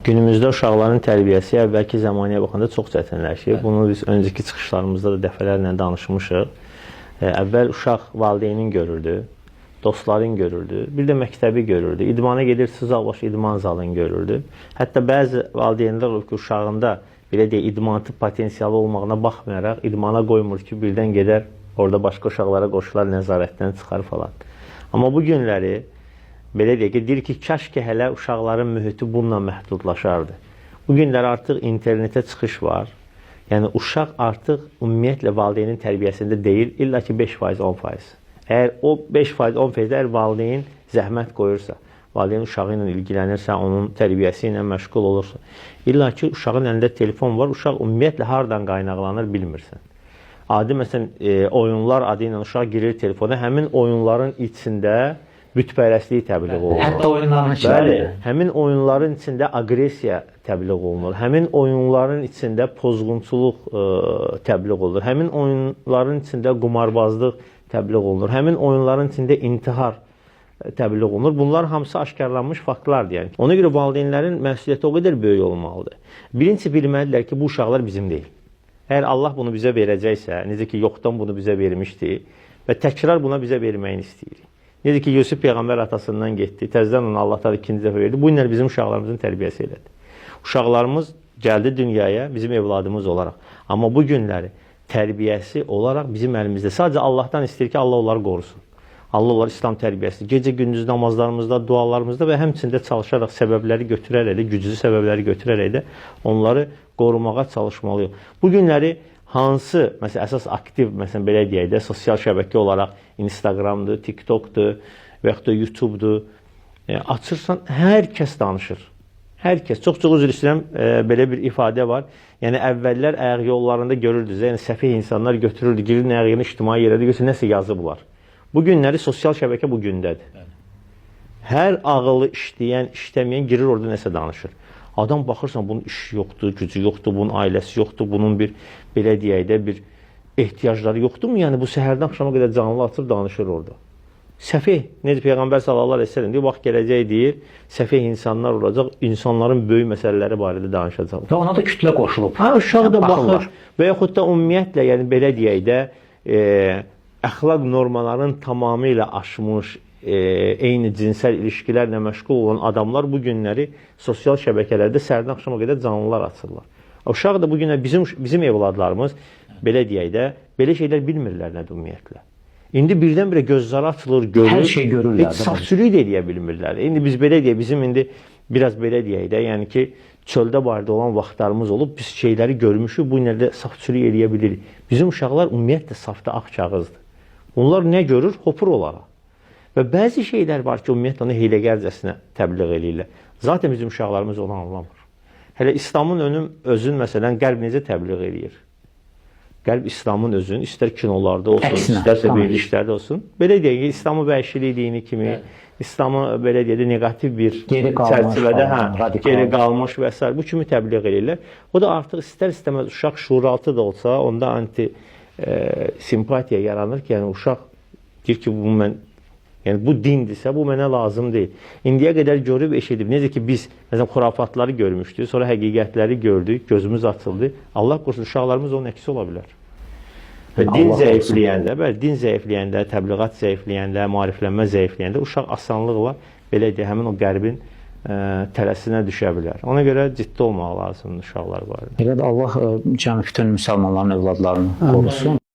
Günümüzdə uşaqların tərbiyəsi əvvəlki zəmanəyə baxanda çox çətinləşib. Bunu biz öncəki çıxışlarımızda da dəfələrlə danışmışıq. Əvvəl uşaq valideynin görürdü, dostların görürdü, bir də məktəbi görürdü. İdmana gedirsə uzaqbaşı idman zalını görürdü. Hətta bəzi valideynlər olub ki, uşağında belə deyək, idmançı potensialı olmağına baxmayaraq idmana qoymur ki, birdən gedər orada başqa uşaqlara qoşular, nəzarətdən çıxar falan. Amma bu günləri belə deyək ki, deyir ki, kaş ki hələ uşaqların mühiti bununla məhdudlaşardı. Bu günlər artıq internetə çıxış var. Yəni uşaq artıq ümumiyyətlə valideynin tərbiyəsində deyil, illa ki 5%, 10%. Əgər o 5%, 10% əgər valideyn zəhmət qoyursa, valideyn uşağı ilə ilgilənirsə, onun tərbiyəsi ilə məşğul olursa, illa ki uşağın əlində telefon var, uşaq ümumiyyətlə hardan qaynaqlanır bilmirsən. Adi məsələn oyunlar adı ilə uşaq girir telefona, həmin oyunların içində bütpərəstlik təbliğ olunur. Hətta oyunların içində. Bəli, həmin oyunların içində aqressiya təbliğ olunur. Həmin oyunların içində pozğunçuluq təbliğ olunur. Həmin oyunların içində qumarbazlıq təbliğ olunur. Həmin oyunların içində intihar təbliğ olunur. Bunlar hamısı aşkarlanmış faktlardır yəni. Ona görə valideynlərin məsuliyyəti o qədər böyük olmalıdır. Birincisi bilməlidirlər ki, bu uşaqlar bizim deyil. Əgər Allah bunu bizə verəcəksə, necə ki yoxdan bunu bizə vermişdi və təkrar buna bizə verməyini istəyirik. Necə ki Yusuf peyğəmbər atasından getdi, təzədən onu Allah təala ikinci dəfə verdi. Bu günlər bizim uşaqlarımızın tərbiyəsi elədi. Uşaqlarımız gəldi dünyaya bizim evladımız olaraq. Amma bu günləri tərbiyəsi olaraq bizim əlimizdə. Sadəcə Allahdan istəyir ki, Allah onları qorusun. Allah onları İslam tərbiyəsi, gecə gündüz namazlarımızda, dualarımızda və həmçində çalışaraq səbəbləri götürərək də, güclü səbəbləri götürərək də onları qorumağa çalışmalıyıq. Bu günləri hansı, məsələn, əsas aktiv, məsələn, belə deyək də, sosial şəbəkə olaraq Instagramdır, TikTokdur və yaxud da YouTubedur. Açırsan, hər kəs danışır. Hər kəs. Çox-çox üzr istəyirəm, belə bir ifadə var. Yəni əvvəllər ayaq yollarında görürdünüz, yəni səfeh insanlar götürürdü, girirdi ayaq yoluna ictimai yerə, görürsən nəsə yazıblar. Bu günləri sosial şəbəkə bu gündədir. Hər ağıllı işləyən, işləməyən girir orada nəsə danışır. Adam baxırsan bunun işi yoxdur, gücü yoxdur, bunun ailəsi yoxdur, bunun bir belə deyək də bir ehtiyacları yoxdurmu? Yəni bu səhərdən axşama qədər canlı açıb danışır orada. Səfeh, necə Peyğəmbər sallallahu əleyhi və səlləm deyir, vaxt gələcək deyir, səfeh insanlar olacaq, insanların böyük məsələləri barədə danışacaqlar. Və ona da kütlə qoşulub. Ha, uşaq da Baxırlar. baxır və yaxud da ümumiyyətlə, yəni belə deyək də, əxlaq normalarının tamamilə aşmış, eyni cinsəl ilişkilərlə məşğul olan adamlar bu günləri sosial şəbəkələrdə səhərdən axşama qədər canlılar açırlar. Uşaq da bu günə bizim evladlarımız belə deyək də, belə şeylər bilmirlər nədir ümumiyyətlə. İndi birdən-birə gözləri açılır, görür. Hər şey görürlər, Heç saf sürük də eləyə bilmirlər. İndi biz belə deyək, bizim indi biraz belə deyək də, yəni ki, çöldə barədə olan vaxtlarımız olub, biz şeyləri görmüşük, bu günlərdə saf sürük eləyə bilirik. Bizim uşaqlar ümumiyyətlə safda ağ kağızdır. Onlar nə görür? Hopur olaraq. Və bəzi şeylər var ki, ümumiyyətlə onu hiyləgərcəsinə təbliğ eləyirlər. Zaten bizim uşaqlarımız onu anlamır. Hələ İslamın özün məsələn qərb necə təbliğ eləyir? Qərb İslamın özünü istər kinolarda olsun, Əksinə, istərsə tamam. verilişlərdə olsun. Belə deyək ki, İslamı vəhşilik dini kimi, İslamı belə deyək də neqativ bir Geri qalmış çərçivədə, falan, hə, radikal. geri qalmış və sair bu kimi təbliğ eləyirlər. O da artıq istər-istəməz uşaq şuuraltı da olsa, onda anti simpatiya yaranır ki, yəni uşaq deyir ki, bu mən yəni bu dindirsə, bu mənə lazım deyil. İndiyə qədər görüb eşidib. Necə ki biz məsələn xurafatları görmüşdük, sonra həqiqətləri gördük, gözümüz açıldı. Allah qorusun uşaqlarımız onun əksi ola bilər. Və din Allah qorusun. zəifləyəndə, bəli, din zəifləyəndə, təbliğat zəifləyəndə, maariflənmə zəifləyəndə uşaq asanlıqla belə deyək, həmin o qərbin tələsinə düşə bilər. Ona görə ciddi olmaq lazımdır uşaqlar barədə. Elə də Allah cəmi bütün müsəlmanların övladlarını qorusun.